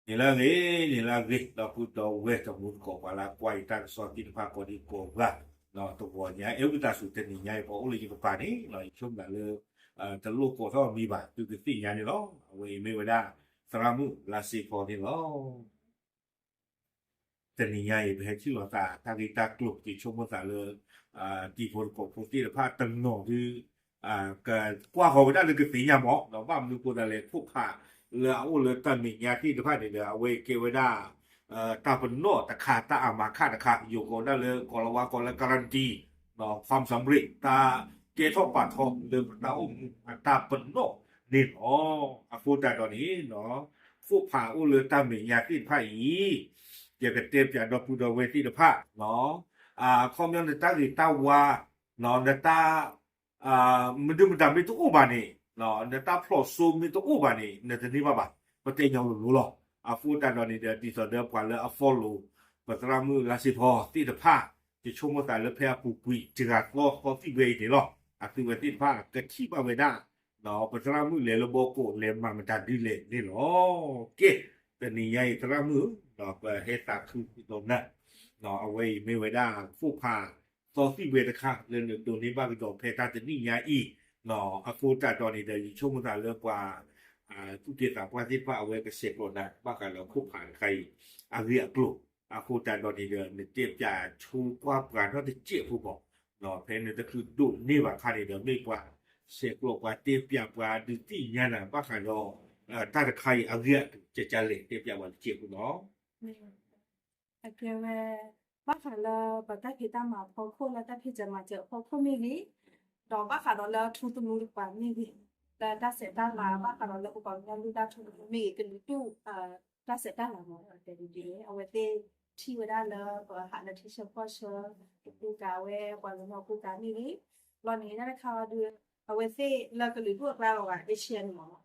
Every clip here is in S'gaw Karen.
န့ၣ်လၢအဂ့ၤ, န့ၣ်လၢအဂ့ၤ, ဒီပုၢ်ဒီဝဲၢ်တံၤသကိး ပှၤလၢကွၢ်ယတၢ်ကစီၣ်သ့ၣ်တဖၣ်ကိးဒံကိးဂၤ, တဂီၤညါ အဲၣ်ဝံသးစူၤ တနံၤညါအံၤ ပှၤအိၣ်လၢယကပၤန့ၣ် ယဆိကမိၣ်လၢ တလိၣ်ကိးထီၣ်မံၤဘၣ် သုကသ့ၣ်ညါန့ၣ်လီၤ. အဝဲအံၤမ့ၢ်ဝဲဒၣ် သရၣ်မုၣ်လါစ့ဖီန့ၣ်လီၤ. တနံၤညါအံၤ ပဟဲထံၣ်လိာ်သးတၢ်ဂ့ၢ်တၢ်ကျိၤ ယဆိကမိၣ်သးလၢ တံၤဖိသကိးဖိသ့ၣ်တဖၣ်တနီၤဒုး ကကွၢ်ဃီၤဝဲဒၣ်လၢကသ့ၣ်ညါမး, ဒီးဘၣ်မနုၤအဃိသတးလဲၣ် ခိၣ်ဖးလၢအအိၣ်လၢတၢ်မဲာ်ညါသ့ၣ်တဖၣ်န့ၣ်ဒီး အဝဲကဲဝဲဒၣ် တၢ်ပနီၣ်တခါ တၢ်အမၤခၣ်တခါ ယိၤကိးဒၣ်လၢ ကိးလီၤဝါကိးလၢ guarantee ဖးစၣ်ဘြ့း တၢ်ကဲထီၣ်ပာ်ထီၣ်လၢပတၢ်အိၣ်မူအတၢ်ပနီၣ်န့ၣ်လီၤ. အဃိသတးဒီးန့ၣ် ခိၣ်ဖးအိၣ်လၢတၢ်မဲာ်ညါသ့ၣ်တဖၣ်အံၤ ယကတဲပၠးဒီပုၢ်ဒီဝဲၢ်သ့ၣ်တဖၣ် အခီပညီနတၢ်ဂ့ၤတၢ်ဝါ နတၢ် မဒုမတၤမ့ၢ်တအိၣ်ဘၣ်န့ၣ် နတၢ်ဖျိးစိမ့ၢ်တအိၣ်ဘၣ်န့ၣ် နတန့ၢ်ဘၣ်ဘၣ်, ပတဲညီလိၤလိၤလီၤ. အဃိသတးဒီးန့ၣ်ဒီး ဒ်သိးဒီးပှၤလၢအ follow ပသရၣ်မုၣ်လါစ့ဖီသ့ၣ်တဖၣ် ယဆိကမိၣ်သးလၢဖဲအပူၤကွံာ် တဂၤသီသီသံၣ်ဝဲအံၤန့ၣ်လီၤ. အသုဝဲသ့ၣ်တဖၣ်ကထံၣ်ဘၣ်ဝဲဒၣ် ပသရၣ်မုၣ်လဲၤလၢဘီကိးလဲၤမၤမတၤဒ်လဲၣ်န့ၣ်လီၤ. ကဲ, တနံၤညါအံၤသရၣ်မုၣ်ဧၢ, ပဟဲသးခုဒိးနၤ, အဝဲအံၤမ့ၢ်ဝဲဒၣ်ခိၣ်ဖး သီသံၣ်ဝဲတခါ လၢနဒိးန့ၢ်ဘၣ်ကဒီးဖဲတၢ်တနံၣ်ညါအံၤ, အဃိသတးဒီးန့ၣ်ဒီး ယဆိကမိၣ်သးလၢပှၤ သူၣ်က့သးပှၢ်သ့ၣ်တဖၣ် အဝဲကဆဲးကျိးနၤ ဘၣ်ဃးဒီးခိၣ်ဖးတခါအံၤ အဂ့ၢ်အကျိၤ, အဃိသတးဒီးန့ၣ်ဒီး နတဲပၠးဆိကွၢ်ပှၤနီတစဲးဖိမး, ဖဲနတချုးဒိးန့ၢ်ဘၣ်အခါန့ၣ်ဒီး မ့ၢ်ပှၤဆဲးကျိးပှၤတဲပၠးပှၤဒုးသ့ၣ်ညါနၤ ဘၣ်ဃးဒီး တၢ်တခါအံၤအဂ့ၢ်အကျိၤ ကကလဲၣ် တဲပၠးပှၤတစဲးဖိနီၤ. အကဲဝဲ ဘၣ်ဃးလၢပတၢ်ဖံးတၢ်မၤအဖီခိၣ် လၢတၢ်ဖံးစၢၤမၤစၢၤအဖီခိၣ်မ့ၢ်ဂ့ၤ, ဒီးဘၣ်ဃးဒီးလၢထူသနူတကပၤမ့ၢ်ဂ့ၤ, လၢတၢ်ဆဲးတၢ်လၤ ဘၣ်ဃးဒီးလၢပပှၤကညီလုၢ်တၢ်ထူသနူမ့ၢ်ဂ့ၤ ကလုာ်ဒူၣ် တၢ်ဆဲးတၢ်လၤမ့ၢ်တဲဒ်န့ၣ် အဝဲသ့ၣ်ထံၣ်ဝဲဒၣ်လၢပဟးလၢထံဆၢကီၢ်ဆၢ ပကူကၤဝဲ ပှၤကညီကူကၤမ့ၢ်ဂ့ၤ, ဘျီန့ၣ် တၢ်တခါအံၤဒုး အဝဲသ့ၣ်လၢကလုာ်ဒူၣ်အကျါလီၤဂာ် Asia န့ၣ်မ့ၢ်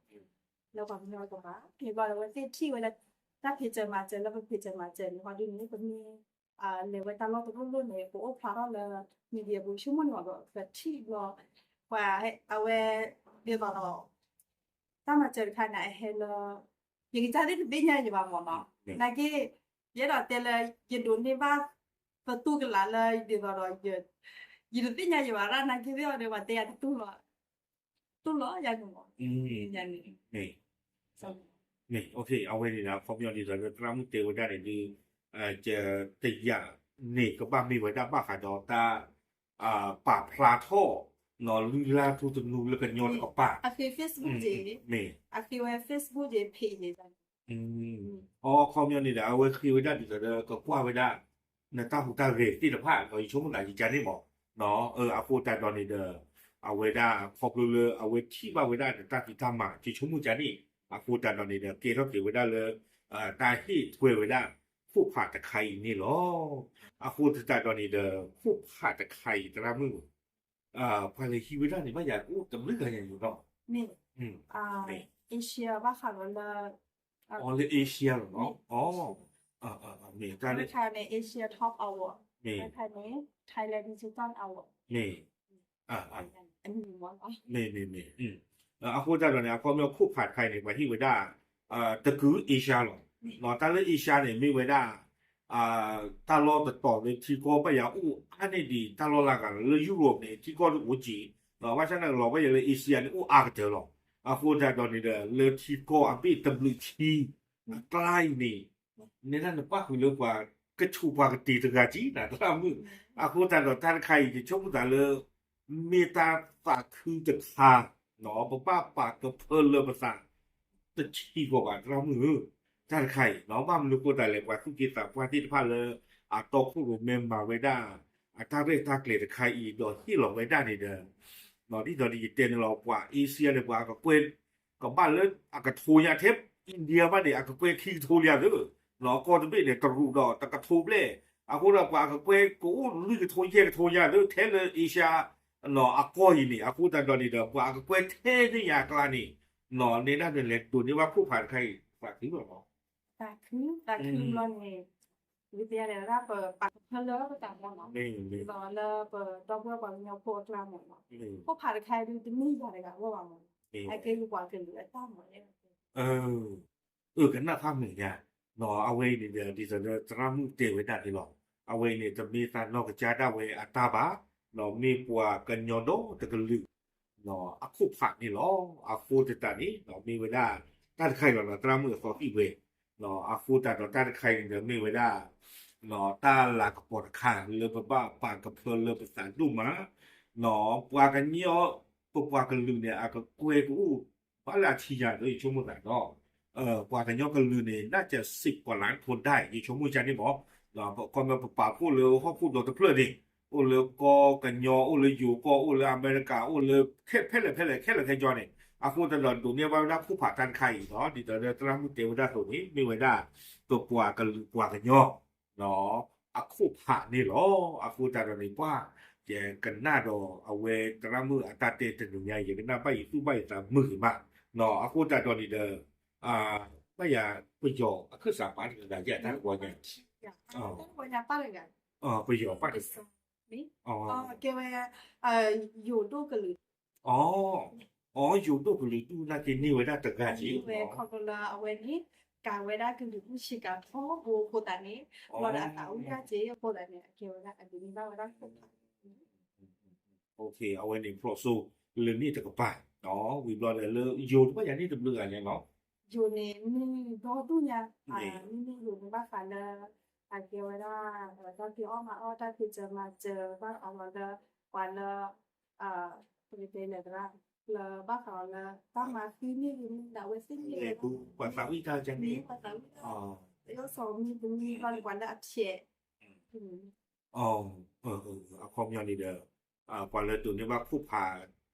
လၢပှၤကညီတကပၤ မ့ၢ်ဘျီဒီး အဝဲသ့ၣ်ထံၣ်ဝဲလၢ တၢ်ဖံးစၢၤမၤစၢၤလၢပဖံးစၢၤမၤစၢၤန့ၣ် ဟီဒုန့ၣ် ပမ့ၢ် လဲၤဝဲတၢ်လီၢ်တလိၣ်လိၣ်န့ၣ် ပအိၣ်ဖျါထီၣ်လၢ media ပူၤ ဆိကမိၣ်န့ၣ်မ့ၢ်ဒီး ပထံၣ်ဘျီ ပှၤအဝဲ ဒ်သိးဒီး တၢ်မၤစၢၤတခါန့ၣ် အဟဲလၢ ယကစၢ်သ့ၣ်တသ့ၣ်ညါယၤဘၣ်မ့ၢ်နီၤ, နာ်က့ ယအဲၣ်ဒိးတဲလၢ ယဒိးန့ၢ်ဘၣ် ပသူကလးလၢ ဒ်သိးဒီး ယတသ့ၣ်ညါယၤဘၣ်ရၣ် နာ်က့သ့ၣ်အီၤဒီး ပှၤတဲယၤတတူၢ်လီၤ တူၢ်လီၤယၤန့ၣ်မ့ၢ် ယၤန့ၣ် မ့ၢ် အဝဲန့ၣ်ဒီး အခီပညီဒ်သိးဒီး သရၣ်မုၣ်တဲဝဲဒၣ်န့ၣ်ဒုး တယၤန့ၣ် ကဘၣ်မ့ၢ်ဝဲဒၣ်ဘၣ်ဃးဒီးတၢ် ပာ်ဖျါထီၣ် လုၢ်လၢ်ထူသနူလၢကညီတကပၤ မ့ၢ် အဃ့ဝဲ Facebook န့ၣ် အခီပညီန့ၣ်ဒီး အဝဲဃ့ဝဲဒၣ်ဒ်သိးဒီး ကကွၢ်ဝဲဒၣ် နတၢ်ဟူးတၢ်ဂဲၤသ့ၣ်တဖၣ် ဒီးယဆိကမိၣ်သးယကန့ၣ်မ့ၢ် အဃိသတးဒီးန့ၣ်ဒီး အဝဲဒၣ်ခီဖျိလၢအဝဲထံၣ်ဘၣ်ဝဲဒၣ်နတၢ်ဖံးတၢ်မၤ ယဆိကမိၣ်ကန့ၣ် အဃိသတးဒီးန့ၣ်ဒီး ကဲထီၣ်က့ၤဝဲဒၣ်လၢ တၢ်ဟ့ၣ်ထွဲဝဲဒၣ် ခိၣ်ဖးတခါအံၤန့ၣ်လီၤ. အဃိသတးဒီးန့ၣ်ဒီး ခိၣ်ဖးတခါအံၤ သရၣ်မုၣ် ပှၤလဲၤဟံးဝဲဒၣ်န့ၣ် ဘၣ်ယၤအိၣ်တဘျုးဂၤညါန့ၣ်လီၤ. မ့ၢ် Asia ဘၣ်ဃးလီၤလၢ အီၤလၢ Asia လီၤနီၤ မ့ၢ်တၢ်န့ၣ် Asia Top Award မ့ၢ် Thailand Digital Award မ့ၢ် မ့ၢ် မ့ၢ် မ့ၢ် အဃိသတးဒီးန့ၣ် အခီပညီခိၣ်ဖးတခါအံၤန့ၣ် ပှၤဟ့ၣ်ဝဲဒၣ် တကု Asia လီၤ. တၢ်လၢ Asia န့ၣ် မ့ၢ်ဝဲဒၣ် တၢ်လီၢ်တတီၤလၢထံကီၢ်ဘၣ်ယၤအိၣ်အါန့ၢ်ဒံးတၢ်လီၢ်လၢအဂၤလီၤ. လၢ Europe န့ၣ် ထံကီၢ်ဒုးအိၣ်က့ၤ ဘၣ်ဆၣ်န့ၣ်လီၤဘၣ်ယၤလၢ Asia န့ၣ် အိၣ်အါကတၢၢ်လီၤ. အဃိသတးဒီးန့ၣ်ဒီး လၢထံကီၢ်အဘ့ၣ်တဘျုးဆံ အကျါအံၤန့ၣ် နဲဒၣ်နပၣ်ဃုာ်လၢပှၤကဆိးပှၤကတ့ၤတဂၤကံ သရၣ်မုၣ် အဃိသတးဒီးတၢ်တခါအံၤ ယဆိကမိၣ်သးလၢ မ့ၢ်တၢ်သးခုတခါ ပဘၣ်ပာ်ကဖၢလၢပသး တဆံးကီးဘၣ် သရၣ်မုၣ်ဧၢ, တၢ်တခါအံၤ ဘၣ်မနုၤအဃိသတးလဲၣ် ပှၤသူၣ်က့သးပှၢ်သ့ၣ်တဖၣ်လၢ အတီခိၣ်ရိၣ်မဲမၤဝဲဒၣ် အတၢ်ရဲၣ်တၢ်ကျဲၤတခါအံၤ ဒီးဟ့ၣ်လီၤဝဲဒၣ်န့ၣ်ဒီး ဒ်သိးဒီးယတဲန့ၣ်လီၤ ပှၤ Asia န့ၣ် ပှၤအကကွဲၢ် ကဘၣ်လၢအကထိညါထဲ India ဘၣ်န့ၣ် အကကွဲၢ်ခံကထိလံဧါသ့, ကီၢ်တဘ့ၣ်န့ၣ် တရူးဒီးတကထိဘျဲၣ်, အဃိဒီးပှၤအကကွဲၢ်ကအိၣ်လွံၢ်ကထိယဲၢ်ကထိညါသ့ ထဲလၢ Asia အကီၢ်အံၤန့ၣ် အဃိသတးဒီးန့ၣ်ဒီး ပှၤအကကွဲၢ်ထဲန့ၣ်ညါအကျါန့ၣ် နဲဒၣ်နလဲၤဒိးန့ၢ်ဘၣ်ခိၣ်ဖးတခါအံၤ သးခုလီၤမး, သးခု သးခုဘျီန့ၣ် ဝံသးစူၤဒၣ်ပပာ်ကဖၢလၢပတၢ်မၤနီၤ, ဒီးလၢပဒီပုၢ်ဝဲၢ်ပှၤကညီဖိအကျါမ့ၢ်နီၤ, ခိၣ်ဖးတခါအံၤဒုးတမ့ၢ်ယၤတဂၤအဂီၢ်ဘၣ်မ့ၢ်နီၤ, အကဲယပှၤကလုာ်အတၢ်မၤန့ၣ် အၢ ကနၣ်ဖးမုာ်ညါ, အဝဲအံၤန့ၣ်ဒီး ဒ်သိးဒီးသရၣ်မုၣ်တဲဝဲဒၣ်န့ၣ်လီၤ. အဝဲအံၤန့ၣ် တမ့ၢ်သးနီၢ်ကစၢ်ဒၣ်ဝဲအတၢ်ဘၣ်, မ့ၢ်ပှၤကညီဒီတကလုာ် အခိၣ်ဖးန့ၣ်လီၤ. အဃိသတးန့ၣ် မ့ၢ်ဝဲဒၣ် တၢ်တခါအံၤလီၤ သရၣ်မုၣ်အသီသံၣ်ဝဲ, အဃိသတးဒီးတၢ်တခါအံၤန့ၣ်ဒီးမ့ၢ်ဝဲဒၣ် တၢ်လၤကပီၤတခါလၢပဘၣ်ပာ်ကဖၢလၢပသးဒိၣ်မး, ပှၤကညီ ပပှၤကလုာ်န့ၣ် အကကွဲၢ်ကအိၣ် ဘၣ်လၢအထံယၤဒီး ယဆိကမိၣ်သးဒီး ပှၤကညီကလုာ်န့ၣ် น่าจะสิบกว่าล้านคนได้ ယဆိကမိၣ်ကန့ၣ်မ့ၢ်, ခီမ့ၢ်ပပာ်ဖှိၣ်လၢဟီၣ်ခိၣ်ဒီတဖျၢၣ်န့ၣ် အိၣ်လၢကီၢ်ကညီ အိၣ်လၢယိၤကီၢ် အိၣ်လၢအမဲရကၤ အိၣ်လၢဖဲလဲၣ်ဖဲလဲၣ် ခဲလၢာ်ခဲဆ့န့ၣ် အဃိသတးဒီးဒိးန့ၢ်ဘၣ်ဝဲဒၣ်ခိၣ်ဖးတၢ်တခါအံၤဒီး ဒ်သိးဒီးသရၣ်မုၣ်တဲဝဲဒၣ်အသိးန့ၣ် မ့ၢ်ဝဲဒၣ် ပပှၤကလုာ်ပှၤကညီ အခိၣ်ဖးန့ၣ်လီၤ. အဃိသတးဒီးန့ၣ် ပှၤ ယကနၣ်ဒီးအဝဲသရၣ်မုၣ်အတၢ်တဲတနံၤညါ ယကနၣ်ဘၣ်ယသူၣ်ဘၣ်ယသးမုာ်ဂ့ၤမး, အဃိသတးဒီးန့ၣ်ဒီး ဘၣ်ယၤ ပယီၤအခၢၣ်စးပာ်တဂၤဂၤယဲၢ်တၢ်တဝီညါ, ပယီၤပာ်တဂၤ, ကဲဝဲ ယိၤဒိၣ်ကလုာ်, အ ယိၤဒိၣ်ကလုာ်ဒူၣ်န့ၣ်က့ၤန့ၢ်ဝဲဒၣ်တဂၤက့ၤဝဲ ခီဖျိလၢအဝဲန့ၣ် ကၤဝဲဒၣ်ကလုာ်ဒူၣ်ဆ့ကၤထီဘိအဃိသတးန့ၣ် ဘၣ်ဒီးအသးဝံၣ်တၢ်က့ၤအဃိသတးန့ၣ် အကဲဝဲဒၣ်အဒိးန့ၢ်ဘၣ်ဝဲဒၣ်ခိၣ်ဖး အဝဲန့ၣ်ဖျိးစိလၢန့ၣ်တကပၤ, ဝံၤဘျီဒီးလၢယိၤ တဘၣ်ယၤန့ၣ်တဘျုးဂၤညါနီၤ, ယိၤန့ၣ်မ့ၢ်ဒီဒူၣ်ညါ, မ့မ့ၢ်ယိၤန့ၣ်ဘၣ်ဃးလၢ အကဲဝဲဒၣ် တၢ်ဖံးအီၣ်မၤအီၣ် တၢ်ဖံးစၢၤမၤစၢၤ ဘၣ်ဃးလီၤလၢ ပှၤလၢ ပကတဲလဲၣ်သရၣ် လၢဘၣ်ဃးလီၤလၢ တၢ်မၤသံန့ၣ် မ့ၢ်ဒၣ်ဝဲသ့ၣ်န့ၣ် ပှၤသးဝံၣ်တၢ်ကန့ၣ် ပှၤသးဝံၣ်တၢ် ယိၤစီၤမံၤတမံၤဘၣ်န့ၣ် ပှၤလၢအဖျဲး အခီပညီန့ၣ်ဒီး ပှၤလၢဒိးန့ၢ်ဘၣ်ခိၣ်ဖး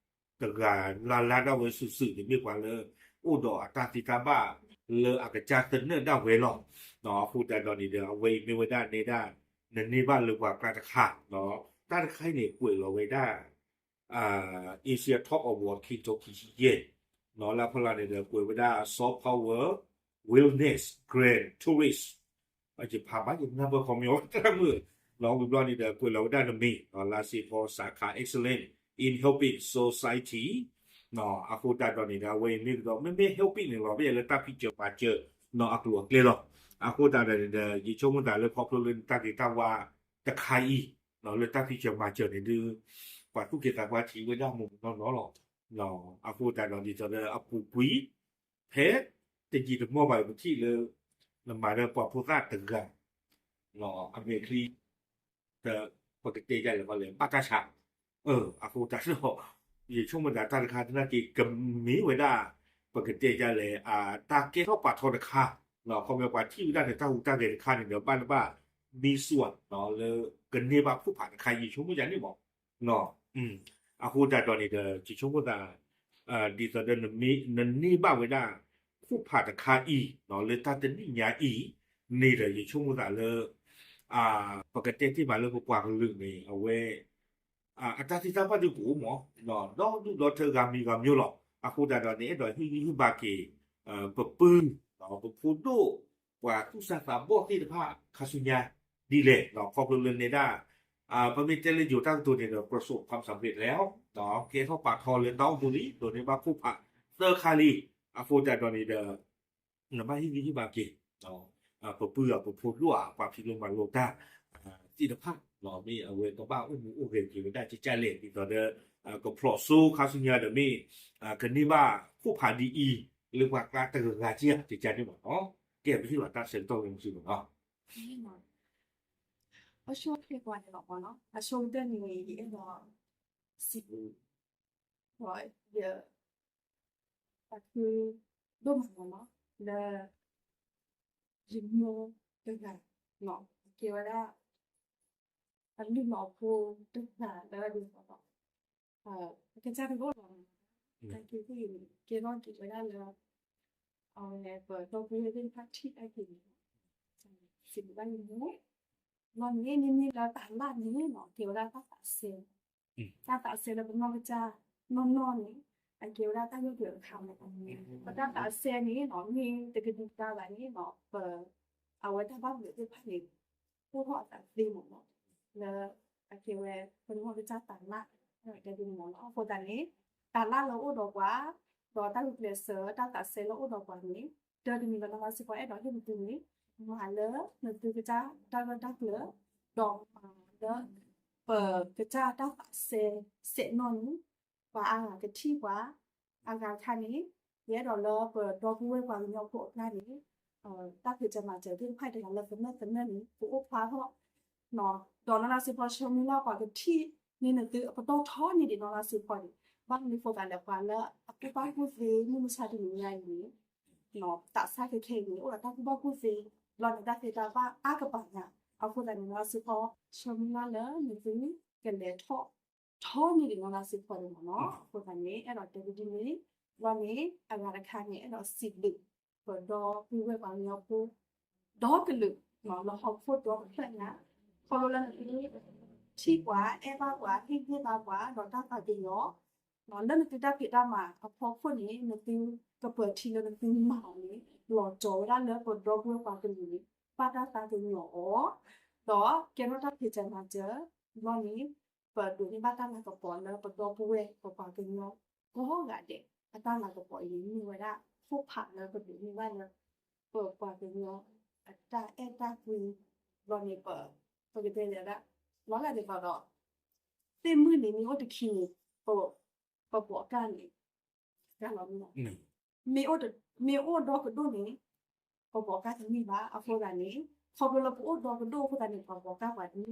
တဂၤလၢ်လၢ်ဒၣ်ဝဲစုာ်စုာ်န့ၣ် မ့ၢ်ပှၤလၢ အိၣ်ဒီးအတၢ်သ့တၢ်ဘၣ်လၢအကစၢ်သနၢၣ်ဒၣ်ဝဲလီၤ. အဃိသတးဒီးန့ၣ်ဒီး အဝဲအံၤမ့ၢ်ဝဲဒၣ်နဲဒၣ် နန့ၢ်ဘၣ်လၢပှၤကျါတခါ, တၢ်တခါအံၤန့ၣ် ကွဲးလီၤဝဲဒၣ် Asia Top Award ခံကထိခံဆံယဲၢ်, လၢဖီလာ်န့ၣ်ဒီး ကွဲးဝဲဒၣ် Soft Power Wellness Grand Tourist ယဖးဘၣ်ယနၢ်ပၢၢ်ခီပညီ တၢ်မုာ်, ဝံၤဘျီန့ၣ်ဒီး ကွဲးလီၤဝဲဒၣ်နမံၤ လါစ့ဖီစးခါ Excellent in Helping Society အဃိသတးဒီးန့ၣ်ဒီး အဝဲအံၤမ့ၢ်ကဒီး မ့မ့ၢ် helping န့ၣ်လီၤ မ့ၢ်လၢတၢ်ဖံးစၢၤမၤစၢၤ အကျိၤအကျဲလီၤ. အဃိသတးဒီးန့ၣ်ဒီး ယဆိကမိၣ်သးလၢခီဖျိလၢနတၢ်ဂ့ၤတၢ်ဝါတခါအံၤ လၢတၢ်ဖံးစၢၤမၤစၢၤန့ၣ်ဒုး ပှၤသူၣ်က့သးပှၢ်ထံၣ်ဝဲဒၣ်မ့ၢ်နီၢ်နီၢ်လီၤ. အဃိသတးဒီးဒ်သိးဒီးအပူၤကွံာ် ဖဲတယံာ်တမီၢ်ဘၣ်ပထံၣ်လၢ နမၤဒီးပှၤဖိသၣ်တဂၤ အမဲာ်ချံ ပကတဲဒ်လဲၣ်ဃီလဲၣ် ဘၣ်တၢ်ဆါ, အဃိသတးဒီး ယဆိကမိၣ်သးတၢ်တခါသနာ်က့ ကမ့ၢ်ဝဲဒၣ် ပကတဲဒ်လဲၣ် တၢ်ကဲထီၣ်ပာ်ထီၣ်တခါ, ခီဖျိပှၤထံၣ်ဝဲဒၣ်န့ၣ် တၢ်ဟူးတၢ်ဂဲၤတခါန့ၣ်ဒီး ဘၣ်လၢဘၣ် မံစူၢ် လၢကန့ၢ်ဘၣ်ခိၣ်ဖးတခါ ယဆိကမိၣ်ယၤန့ၣ်မး အဃိသတးဒီးန့ၣ်ဒီး ယဆိကမိၣ်သး ဒ်သိးဒီး နန့ၢ်ဘၣ်ဝဲဒၣ် ခိၣ်ဖးတခါအံၤ လၢတၢ်တနံၣ်ညါအံၤ န့ၣ်ဒီးယဆိကမိၣ်သးလၢ ပကတဲတ့ၢ်မးလၢပပှၤကလုာ်န့ၣ် အဝဲ အတၢ်သ့တၢ်ဘၣ်ဒုးကအိၣ်မး ဒီဒူၣ်ဒီထၢဂၤမံၤဂၤမံၤလီၤ. အဃိသတးဒီးန့ၣ် အဲၣ်ဒိးဟ့ၣ်ဂံၢ်ဟ့ၣ်ဘါက့ၤ ပပုၢ် ပဖိဒိၣ် ပှၤသူၣ်စၢ်သးဘီၣ်သ့ၣ်တဖၣ် ခါဆူညါ ဒ်လဲၣ် ခီဖျိလၢနဲဒၣ် ပမ့ၢ်တဲလၢယိၤတၢ်ကတိၤန့ၣ်ဒီး ပစိာ်ဖးစၢၤဘ့ၣ်လဲၣ် ကဲထီၣ်ပာ်ထီၣ်လၢတၢ်အိၣ်မူလံ ဒိးန့ၢ်ဘၣ်ခိၣ်ဖးသၢခါလံ. အဃိသတးဒီးန့ၣ်ဒီး နဘၣ်ဟ့ၣ်ဂံၢ်ဟ့ၣ်ဘါက့ၤ ပပုၢ်အပဖိဒိၣ်ဧါ ပှၤဖံးလိမၤလိတၢ်သ့ၣ်တဖၣ် မ့ၢ်အဝဲကဘၣ်အိၣ်မူအိၣ်ဂဲၤက့ၤဝဲဒၣ်ကကၢ်လဲၣ် ဒ်သိးဒီး ကဖျိးစိခါဆူညါဒီးမ့ၢ် ကန့ၢ်ဘၣ်ခိၣ်ဖးဒ်အံၤ လၢပှၤကျါတဂၤဂၤကကၢ်န့ၣ်မးနီၤ ကဲပဟ့ၣ်လီၤတၢ်ဆၢကတီၢ်ဝဲမုၢ်ဆ့ၣ်မးနီၤ အဆိကတၢၢ်န့ၣ် ယအဲၣ်ဒိး စံးဘျုး ယ တၢ်ခုဒိၣ်မးနီၤ လၢ ယမိၢ်တဂၤ ကဲဝဲဒၣ် အလုၢ်အလၢ်ဖိတဂၤလၢဒ်သိး အကစၢ်တဂၤလီၤ တၢ်ကဲထီၣ်က့ၤဝဲဒၣ်လၢ အဝဲပဒီပုၢ်ဝဲၢ်သ့ၣ်တဖၣ်ထံၣ်တၢ်က့ၤန့ၣ် စံးဘျုးဘၣ်ယမိၢ် ဘၣ်မ့ၢ်န့ၣ်မ့ၢ်လၢတၢ်လၢ်န့ၣ်နီၤ ကဲဝဲဒၣ်တၢ်သးစဲ တၢ်သးစဲလၢပနီၢ်ကစၢ်နီၢ်နီၢ်န့ၣ် အကဲဝဲဒၣ်တၢ်ဂ့ၢ်ကျိၤတခါမး ပတၢ်သးစဲန့ၣ်နီၤ မ့ၢ်တကဒံကဒါဘၣ်န့ၣ်နီၤ ပ အဝဲတၢ်ဘၣ်ဘျုးသ့ၣ်တဖၣ်န့ၣ် အိၣ်ထီၣ်အသးသ့မ့ၢ်နီၤ, လၢအကဲဝဲ ပကညီကစၢ်တၢ်လၢ် တဲဒ်န့ၣ်မ့ၢ်နီၤ. အဃိသတးန့ၣ် တၢ်လၢ်လၢအိၣ်ဒီးပှၤ ဒီးတၢ်ဂုာ်ကျဲးစၢး တၢ်သးစဲလၢအိၣ်ဒီးပှၤန့ၣ် တၢ်တမံၤလၢနီၢ်လါစ့ဖီအဲၣ်ဒိးဟ့ၣ်နသုန့ၣ် မၤလၢနသုကစၢ်တၢ်ဂၢၢ်တၢ်ကျၢၤ ဒီးမၤလၢ ပကစၢ်တၢ်သးစဲ စဲးနီၣ်န့ၣ် ပှၤအါဂၤကထံၣ်ပှၤ အဂၤတခါန့ၣ် ယအဲၣ်ဒိးလၢပဒီပုၢ်ဝဲၢ်ပှၤကညီဖိအကျါန့ၣ် တၢ်ဖံးစၢၤမၤစၢၤသ့ၣ်တဖၣ်တဂၤလၢသနၢၣ်သနၢၣ်န့ၣ် ပအိၣ်ဖျါထီၣ် ဒီးနီၢ်လါစ့ဖီဆၢမုၢ်လၢ်ပှၤကထံၣ်န့ၢ်နသုအပတီၢ်ထီန့ၢ်ဒံးနီၢ်လါစ့ဖီန့ၣ် ဘၣ်မနုၤဃိသတးလဲၣ် ပှၤလၢအကူၣ်ဘၣ်ကူၣ်သ့ မုၢ်မဆါတနံၤညါအံၤန့ၣ် သးစၢ်ခဲခဲအံၤန့ၣ် အိၣ်ဒီးတၢ်ကူၣ်ဘၣ်ကူၣ်သ့ ဘျီန့ၣ်တၢ်သ့တၢ်ဘၣ်အါကပၤညါ အဃိသတးန့ၣ် နီၢ်လါစ့ဖီ ဆၢမုၢ်လၢ်လၢနသု ကလဲၤထီၣ် ထီန့ၢ်ဒံးနီၢ်လါစ့ဖီန့ၣ်မ့ၢ်နီၤ. အဃိသတးန့ၣ် အဲၣ်ဒိးတဲဝဲဒ်န့ၣ် ဘျီန့ၣ် အဂၤတခါန့ၣ် အဲၣ်ဒိးစံးဘျုး ပဒီပုၢ်ဝဲၢ်ပှၤကညီဖိ ဒီကလုာ် လၢဟီၣ်ခိၣ်ဒီတဖျၢၣ်ညါ ခီဖျိလၢနသု ထံၣ်ပှၤ အဲၣ်ဘၣ်ပှၤ ဟ့ၣ်ဂံၢ်ဘါပှၤ ဒီးတၢ်သးကညီၤ လၢနသုတၢ်ဖံးတၢ်မၤအဖီခိၣ်န့ၣ် နသုကပၢၤထံလၢနသုမၤအီၤန့ၣ် လီၤတီၤဝဲဒၣ်လၢပဒီပုၢ်ဝဲၢ်ပှၤကလုာ်န့ၣ် ဘၣ်တၢ်သးကညီၤအီၤ ဒီးကဲထီၣ်တၢ်ဖံးစၢၤမၤစၢၤ ဘျီန့ၣ် ပဒိးန့ၢ်ဘၣ်တၢ်လၤကပီၤလၢပဒီပုၢ်ဝဲၢ်ပပှၤကညီ ကိးဂၤဒဲး အတၢ်လၤကပီၤအံၤန့ၣ် မ့ၢ်ဝဲဒၣ် ခိၣ်ဖးလၢပဒိးန့ၢ်ဘၣ်လၢ ပပှၤကညီ အတၢ်အဲၣ်တၢ်ကွံ ဘျီန့ၣ် ပ ပကတဲဒၣ် လီၤဂာ်ဒ်သိးဒီး သ့ၣ်မုၣ်န့ၣ် မ့ၢ်အိၣ်တခံန့ၣ် ပပိာ်ကၢ်န့ၣ် တၢ်လီၤမုၢ်လီၤ မ့ၢ်အိၣ်ဒီကဒိၣ်န့ၣ် ပပိာ်ကၢ်တန့ၢ်ဘၣ် အဃိသတးန့ၣ် ခီဖျိလၢပအိၣ်ဒီကဒိၣ်အဃိသတးန့ၣ် ပပိာ်ကၢ်ပှၤတန့ၢ်ဘၣ် ဘျီန့ၣ်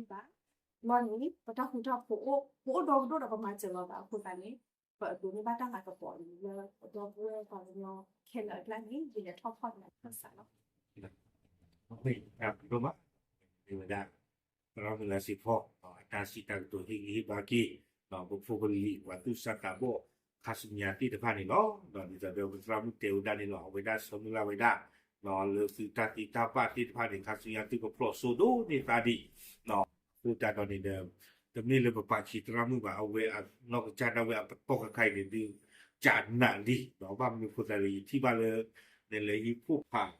ပတၢ်ဃူတၢ်ဖိးအိၣ် ပအိၣ်ဒီကဒိၣ်ဒီးပမၤစၢၤလီၤသးအဃိသတးန့ၣ် ပဒိးန့ၢ်ဘၣ်တၢ်လၤကပီၤန့ၣ်လၢ ပဒီပုၢ်ဝဲၢ်ပှၤကညီခဲလၢာ်အကျါန့ၣ် ယလဲၤထီၣ်ဖီၣ်န့ၣ်အခၢၣ်စးလီၤ မ့ၢ်ဝဲဒၣ် သရၣ်မုၣ်လါစ့ဖီ အတၢ်စံးတၢ်ကတိၤဟ့ၣ်ဂံၢ်ဟ့ၣ်ဘါက့ၤ ပဖိပလံၤ ပှၤသူၣ်စၢ်သးဘီၣ် ခါဆူညါသ့ၣ်တဖၣ်န့ၣ်လီၤ. ဒ်သိးဒီးပသရၣ်မုၣ်တဲဝဲဒၣ်န့ၣ်လီၤ အဝဲဒၣ်ဆၢမုၢ်လၢ်ဝဲဒၣ် လၢသုတၢ်သ့တၢ်ဘၣ်သ့ၣ်တဖၣ်န့ၣ် ခါဆူညါသုကဖျိးစိဒိၣ်န့ၢ်သးဒံး အဃိသတးဒီးန့ၣ်ဒီး တမ့ၢ်လၢပပာ်ဆံးသရၣ်မုၣ်ဘၣ် အဝဲအနီၢ်ကစၢ်ဒၣ်ဝဲအပတီၢ်ခါခါအံၤန့ၣ် ဒုးကနးလံ ဘၣ်မနုၤအဃိသတးလဲၣ် ယထံၣ်ဘၣ်လၢ နလဲၤဟံးဖှိၣ်ဖး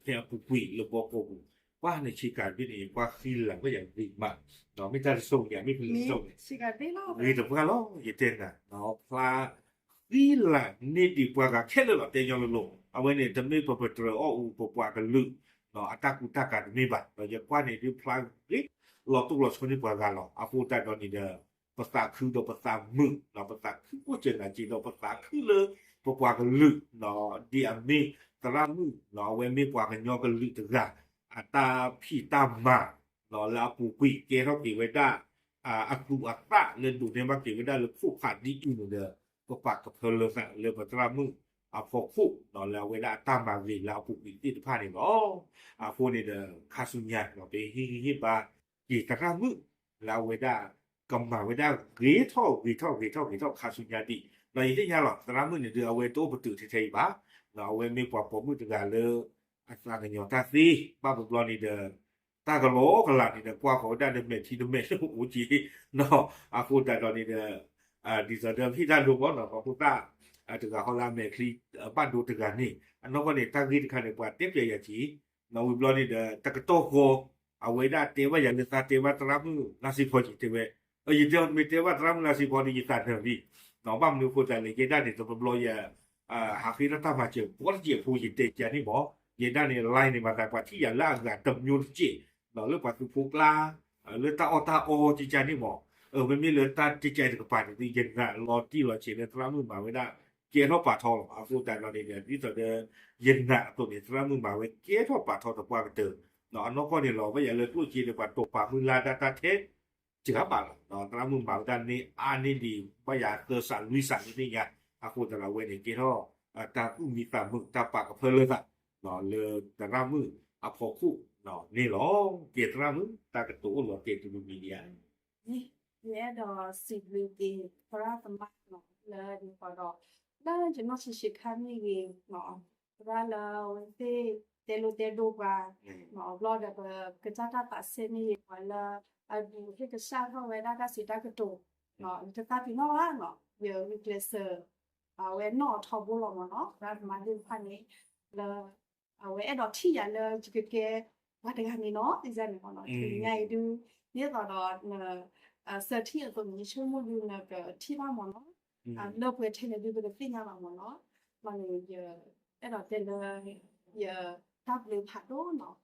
ဖဲအပူၤကွံာ်လၢဘီကီၢ်ပူၤ ပှၤန့ၣ်ဆ့ကၤဘ့ၣ်န့ၣ် ပှၤဃံလၤဝဲယၤဂ့ၤမး မ့ၢ်တၢ်တဆိကမိၣ်ယၤ မ့ၢ်ဖဲန့ၣ် ဂ့ၤတပှၢ်လီၤ ယတဲနၤ ဖျါ ဃံလၤန့ၢ်ဒံးပှၤဂၤခဲလၢာ်လီၤ တဲညီလိၤလိၤ အဝဲန့ၣ် တမ့ၢ်ပပတြၢၤအီၣ်အူ ပပှၤကလုာ် အတၢ်ကူတၢ်ကၤတမ့ၢ်ဘၣ် ဒီးယကွၢ်န့ၣ်ဒုးဖျါဂ့ၤ လီၤတိၢ်လီၤဆီန့ၢ်ပှၤဂၤလီၤ အဃိသတးဒီးန့ၣ်ဒီး ပသးခုဒီးပသးမုာ် ပသးခုအိၣ်စၢၤနၤစ့ဒီး ပသးခုလၢပပှၤကလုာ် ဒ်အမ့ၢ်သရၣ်မုၣ် အဝဲမ့ၢ်ပှၤကညီကလုာ်တဂၤ အတၢ်ဖံးတၢ်မၤ လၢအပူၤကွံာ်ကဲထီၣ်က့ၤဝဲဒၣ် အသူၣ်အသးလၢဒိးန့ၢ်ဘၣ်က့ၤဝဲဒၣ်လၢခိၣ်ဖးဒ်အံၤန့ၣ်ဒီး ပပာ်ကဖၢလၢသးလၢပသရၣ်မုၣ်အဖီခိၣ် လၢအဝဲဒၣ်အတၢ်မၤဂ့ၤလၢအပူၤကွံာ်သ့ၣ်တဖၣ်န့ၣ်လီၤ. အဃိန့ၣ်ဒီး ခါဆူညါ ပဟ့ၣ်ဂံၢ်ဟ့ၣ်ဘါက့ၤသရၣ်မုၣ် လၢအဝဲဒၣ် ကမၤဝဲဒၣ်ဂ့ၤထီၣ်ဂ့ၤထီၣ်ဂ့ၤထီၣ်ဂ့ၤထီၣ်ခါဆူညါဒံး ဒီးယသ့ၣ်ညါလီၤ သရၣ်မုၣ်န့ၣ်ဒုး အဝဲတအိၣ်ပတုာ်ထဲထဲအံၤဘၣ် အဝဲမ့ၢ်ပှၤပိာ်မုၣ်တဂၤလၢ အသးကညီၤတၢ်သ့ ဘၣ်ပဘျီန့ၣ်ဒီး တၢ်ကလီကလးန့ၣ်ဒီး ကွၢ်ဃီၤဝဲဒၣ်ဒီးမဲာ်ချံတမဲာ်လၢအိၣ်က့ၤ အဃိသတးဒီးန့ၣ်ဒီး ဒ်သိးဒီးဟ့ၣ်တၢ်ဒိဘီနီၤ ပှၤဖိသၣ် တဂၤဃီလၢအမဲာ်ချံ ဘၣ်ဒိတဂၤန့ၣ် အနီၢ်ကီၢ်န့ၣ် တၢ်ဂ့ၢ်တခါန့ၣ် ပှၤတဲပျဲယၤက့ၤ နီၢ်ဝံၤဘျီန့ၣ်ဒီး တကတီၢ်ဃီ အဝဲဒၣ်တဲဘၣ်ယၤလၢသးတဲဘၣ်သရၣ်မုၣ်လါစ့ဖီက့ၤတဲဝဲ ယတဲမ့ၢ်တဲဘၣ်သရၣ်မုၣ်လါစ့ဖီန့ၣ် ယသးနၢၤလံ ဘၣ်မနုၤအဃိသတးလဲၣ် ယဲဒၣ်န့ၣ် တဘျီဘျီယ ဟးဃ့လၢတၢ်မၤစၢၤ ပှီတစဲးဖိယတဲကန့ၣ်မး ယဲဒၣ်န့ၣ် line န့ၣ် မၤသးပှၤထံၣ်ယၤလၢအဂၤတမျိုးတစဲး လၢပှၤသုးဖိကျါ လၢတၢ်အီၣ်တၢ်အီကကန့ၣ်မး မ့မ့ၢ်လၢတၢ်ကကတကပၤန့ၣ် ယနာ်လီၤတံၢ်လီၤဆဲးလၢသရၣ်မုၣ်မၤဝဲဒၣ် ကဲထီၣ်ပာ်ထီလီၤ အဃိသတးဒီးန့ၣ်ဒီး ဒ်သိးဒီး ယနာ်အသိးန့ၣ် သရၣ်မုၣ်မၤဝဲကဲထီၣ်ပာ်ထီတပှၢ်ကတၢၢ် အနီၢ်ကီၢ်န့ၣ်လီၤ ဘၣ်ယၤလၢကျိၣ်စ့န့ၣ် ပှၤတိာ်ပာ်မုၢ်လၢ်ဒၣ်တၢ်ထဲ စှၤဘၣ်လီၤ သရၣ်မုၣ်မၤဝဲဒၣ်န့ၢ်အါန့ၢ်ဒံး ဘၣ်ယၤသၢစးလွံၢ်စးလၢန့ၣ်ညါ အဃိသတးဒီးအဝဲန့ၣ် ကဲထီၣ် တၢ်သူၣ်မံသးမုာ် တၢ်ပာ်ကဖၢလၢသး လၢသရၣ်မုၣ်အဖီခိၣ်န့ၣ်လီၤ ကဲသရၣ်မုၣ် တၢ်ကတိၤအိၣ်လီၤတဲာ်တမံၤမံၤဒံးဧါ ယအဲၣ်ဒိးစံးဘျုးက့ၤ သရၣ်သမါလၢဒ်သိးဒီး လၢယနီၢ်ဆံးဆံးခါမ့ၢ်ဂ့ၤ သရၣ်လၢအဝဲသ့ၣ်တဲလိာ်တဲဒိပှၤ ဘျီဒီးပကစၢ်တၢ်သးစဲမ့ၢ်ဂ့ၤ ပှၤလၢအဒုးဟ့ၣ်ကစၢ်ထီၣ်ဝဲဒၣ်တၢ်စံးတၢ်ကတိၤ ယတသးပ့ၤနီၣ်ဘၣ်နီၤ ယဂုာ်ကျဲးစၢး အဝဲနီၣ်အထီဘိလီၤမ့ၢ်နီၤ သရၣ်သမါသ့ၣ်တဖၣ်န့ၣ် လၢ အဝဲအဲၣ်ဒိးထံၣ်ယၤလၢယကကဲ ပှၤတဂၤန့ၣ်နီၤ ဒ်န့ၣ်မ့ၢ်နီၤ တနံၤညါအံၤဒုး ဒ်သိးဒီး စၢထံၣ်အသိးန့ၣ် ယဆိကမိၣ်ဒုးနကထံၣ်ဘၣ်မ့ၢ်နီၤ လၢပှဲၤထဲလဲၣ်ဒုးပကသ့ၣ်ညါဘၣ်မ့ၢ်နီၤ ဘၣ်န့ၣ် ယအဲၣ်ဒိးတဲလၢ ယတၢ်ဘျုးဖးဒိၣ်နီၤ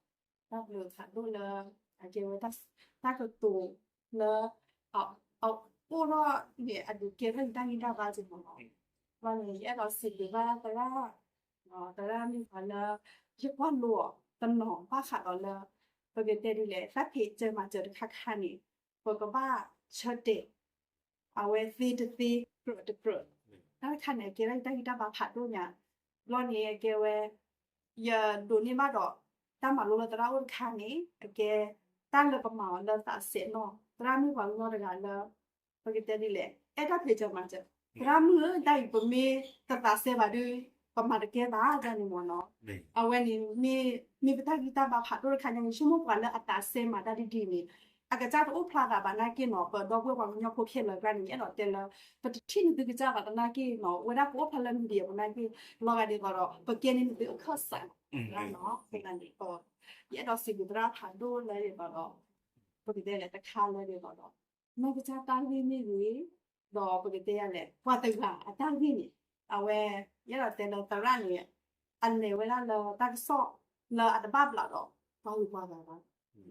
တၢ်ဘျုးဖးဒိၣ်လၢ အကဲဝဲတၢ်ကတိၤလၢ အအိၣ်ထီၣ်န့ၣ် အဒုးကဲထီၣ်ယတၢ်ဂံၢ်တၢ်ဘါက့ၤမ့ၢ်နီၤ ဘၣ်န့ၣ် ယအဲၣ်ဒိးစံးဘျုးဘၣ်သရၣ် သရၣ်မ့ၢ်ပှၤလၢ ယကွၢ်လိအီၤတနီၤဘၣ်ဃးဒီးလၢ ပကတဲဒ်လဲၣ် တၢ်ဖံးစၢၤမၤစၢၤတခါခါန့ၣ် ပကဘၣ်ဆၢတဲာ် အဝဲသ့တသ့ ကြၢးတကြၢး တၢ်တခါန့ၣ် အကဲထီၣ်ယတၢ်ဂံၢ်တၢ်ဘါဖးဒိၣ်ညါ ဘျီန့ၣ် အကဲဝဲ ယဒိးန့ၢ်ဘၣ်ဒီး တၢ်မၤလိလၢသရၣ်အိၣ်တခါန့ၣ် အကဲ တၢ်လၢပမၤအီၤလၢသးစဲးနီၢ် သရၣ်မုၣ်ပှၤကညီတဂၤလၢ ပကတဲဒ်လဲၣ် အဲၣ်တၢ်ဖံးစၢၤမၤစၢၤ သရၣ်မုၣ်ဧၢ တၢ်အံၤပမ့ၢ်တသးစဲဘၣ်ဒီး ပမၤတကဲဘၣ်ဒ်န့ၣ်မ့ၢ်နီၤ အဝဲန့ၣ် မ့ၢ်ပတၢ်ဂံၢ်တၢ်ဘါဖးဒိၣ်တခါညါ ယဆိကမိၣ်ပှၤလၢအသးစဲမၤတၢ်ဒ်ဒ်န့ၣ် အကစၢ်တအိၣ်ဖျါသးဘၣ်နာ်က့နီၤ ပဒီပုၢ်ဝဲၢ်ပှၤကညီဖိခဲလၢာ်ကျါန့ၣ် ယအဲၣ်ဒိးတဲလၢ ပတထံၣ်န့ၢ်သုကစၢ်ဘၣ်သနာ်က့နီၤ ဝဲဒၣ်ကအိၣ်ဖျါလၢ media ပနာ်က့ လီၤဂာ်ဒ်သိးဒီး ပကဲန့ၢ်သုအခၢၣ်စးနီၤ ယအဲၣ်ဒိးစံးဘျုးသရၣ်ဖးဒိၣ်လၢဒ်သိးဒီး ပကတဲလဲၣ်တခါလၢဒ်သိးဒီး နီၢ်ကစၢ်တၢ်ဂ့ၢ်မ့ၢ်ဂ့ၤ ဒီးပကတဲယၤလဲၣ် ပှၤတဂၤအတၢ်ဂ့ၢ်န့ၣ် အဝဲ ယအဲၣ်ဒိးတဲလၢသရၣ်န့ၣ် အလဲၤဝဲဒၣ်လၢတၢ်ကစီၣ်လၢအတဘၣ်ဘျးဒီး ပှၤဂုၤပှၤဂၤ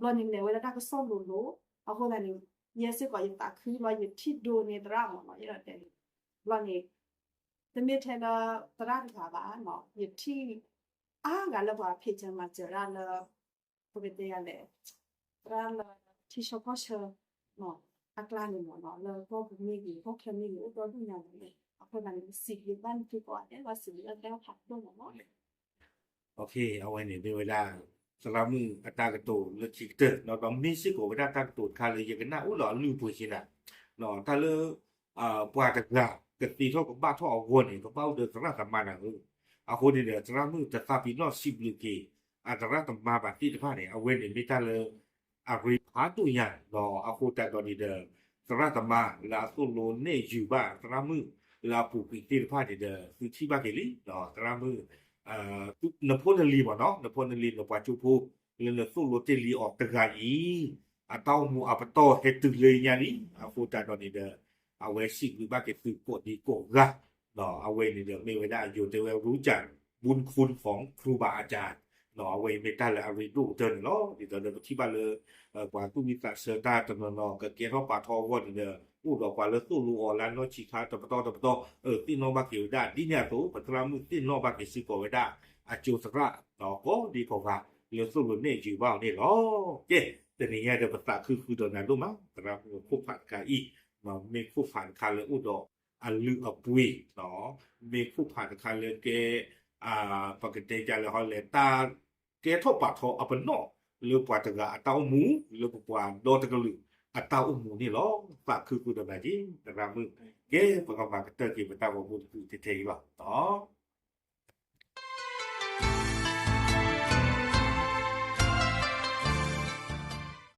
ဘၣ် ဘျီန့ၣ်လဲၤဝဲလၢတၢ်ကစီၣ်လိၤလိၤ အဃိသတးန့ၣ် ယဲစ့ၢ်ကီးယသးခုလီၤ ယထံၣ်ဒိန့ၢ်သရၣ်မ့ၢ်နီၤ ယအဲၣ်ဒိးတဲန့ၣ် ဘျီန့ၣ် တမ့ၢ်ထဲလၢသရၣ်တဂၤဘၣ် ယထံၣ်အါဂၤလၢပှၤဖံးစၢၤမၤစၢၤဒၣ်လၢ ပကတဲယၤလဲၣ် သရၣ်လၢထံဆၢကီၢ်ဆၢ အကျါန့ၣ်မ့ၢ်နီၤ လၢကီၢ်ပူၤမ့ၢ်ဂ့ၤ ကီၢ်ချၢမ့ၢ်ဂ့ၤ အိၣ်ဒီဒူၣ်ညါန့ၣ် အဃိသတးန့ၣ် စံးဘျုးဘၣ်နသုကိးဂၤဒဲး စံးဘျုးဘၣ်သရၣ်ဖးဒိၣ်မ့ၢ်နီၤ အဝဲန့ၣ်မ့ၢ်ဝဲဒၣ် သရၣ်မုၣ်အတၢ်ကတိၤလၢခံကတၢၢ် ဒီးမ့ၢ်စ့ၢ်ကီးဝဲဒၣ်တၢ်ကတိၤတခါလၢယကနၣ်အိၣ်ဒီးအလုၢ်အပှ့ၤဆ့နၤ တၢ်လၢ ပှၤတဂၤကသ့ထီၣ်ကဘၣ်ထီၣ်အဂီၢ်န့ၣ် ကဘၣ်အိၣ်ဒီးသရၣ်သမါနၤဧၢ အဃိန့ၣ်ဒီး သရၣ်မုၣ်တသးပ့ၤနီၣ်စံးဘျုးက့ၤ အသရၣ်သမါဘၣ်သ့ၣ်တဖၣ်န့ၣ် အဝဲန့ၣ်မ့ၢ်တၢ်လၢ အရ့ဖးဒိၣ်ညါဒီး အဃိသတးဒီးန့ၣ်ဒီး သရၣ်သမါလၢအသိၣ်လိနဲၣ်ယုာ်ဘၣ်သရၣ်မုၣ်လၢအပူၤကွံာ်သ့ၣ်တဖၣ်န့ၣ်ဒီး သုထံၣ်ဘၣ်က့ၤလံ သရၣ်မုၣ် နဖိနလံၤမ့ၢ်နီၤ နဖိနလံၤနပှၤကၠိဖိ လၢနသိၣ်လိတ့ၢ်လံအီၤတဂၤအံၤ အတၢ်အိၣ်မူအပတီၢ်ဟဲတုၤလၢညါလံ အဃိသတးဒီးန့ၣ်ဒီး အဝဲစံးဘျုးဘၣ်က့ၤသုကိးဒံကိးဂၤ အဝဲအံၤန့ၣ်ဒီးမ့ၢ်ဝဲဒၣ်အယိၤတဲဝဲ รู้จักบุญคุณของครูบาอาจารย์ အဝဲအံၤမ့ၢ်တၢ်လၢအရ့ဒိၣ်ကတၢၢ်န့ၣ်လီၤ. ဒ်သိးဒီးပထံၣ်ဘၣ်လၢ ပှၤသူၣ်ဝံၣ်သးဆၢတၢ်တနီၤနီၤ ကကဲထီၣ်ပာ်ထီၣ်အဂီၢ်န့ၣ်ဒီး အိၣ်ဒီးပှၤလၢသိၣ်လိအီၤလၢနီၢ်ဆံးခါတပတီၢ်တပတီၢ် သ့ၣ်နီၣ်ဘၣ်က့ၤဝဲဒၣ် ဒ်န့ၣ်အသိး ပသရၣ်မုၣ်သ့ၣ်နီၣ်ဘၣ်က့ၤစ့ၢ်ကီးဝဲဒၣ် အကၠိသရၣ် ကိးဒံကိးဂၤ လၢသိၣ်လိနဲၣ်ယုာ်ဘၣ်အီၤန့ၣ်လီၤ. ကဲ တနံၤညါဒီးပသးခုဃုာ်ဒီးနၤဒိၣ်မး သရၣ်မုၣ်ခိၣ်ဖးတခါအံၤ မ့ၢ်ခိၣ်ဖးတခါလၢအိၣ်ဒီးအလုၢ်အပှ့ၤ မ့ၢ်ခိၣ်ဖးတခါလၢကဲ ပကတဲဒ်လဲၣ်ဟီလဲၣ် တၢ်ကဲထီၣ်ပာ်ထီၣ်အပနီၣ် လၢပှၤတဂၤအတၢ်အိၣ်မူ လၢပပှၤဒီတကလုာ်အတၢ်အိၣ်မူန့ၣ်လီၤ. သးခုဃုာ်ဒီးနၤက့ၤ သရၣ်မုၣ် ကဲ ပကမၤကတၢၢ်က့ၤပတၢ်ဂီၤမူတဖုထဲထဲအံၤလီၤ.